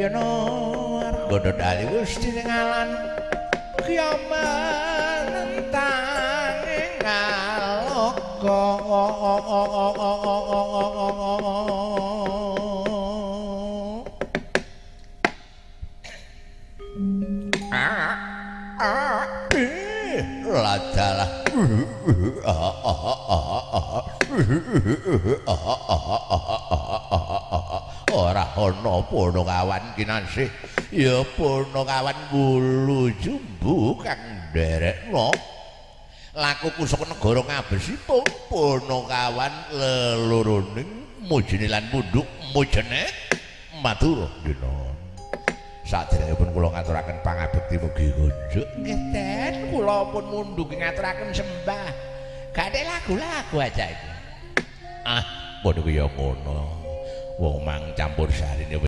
Narayana argana Gusti ngalan kiamat nentang ngaloka. Ladalah ora ana Punakawan kinasih ya Punakawan wulu jumbu kang nderekno laku kusuk negara ngabesipun Punakawan leloroning mujine lan mundhuk mujene Madura dina. Saderengipun kula ngaturaken pangabekti mugi kunjuk. Nggih Den, kula pun mundhuk ngaturaken sembah. Gak lagu-lagu aja iki. Ah, padha kaya ngono. Wong mang campur sarine.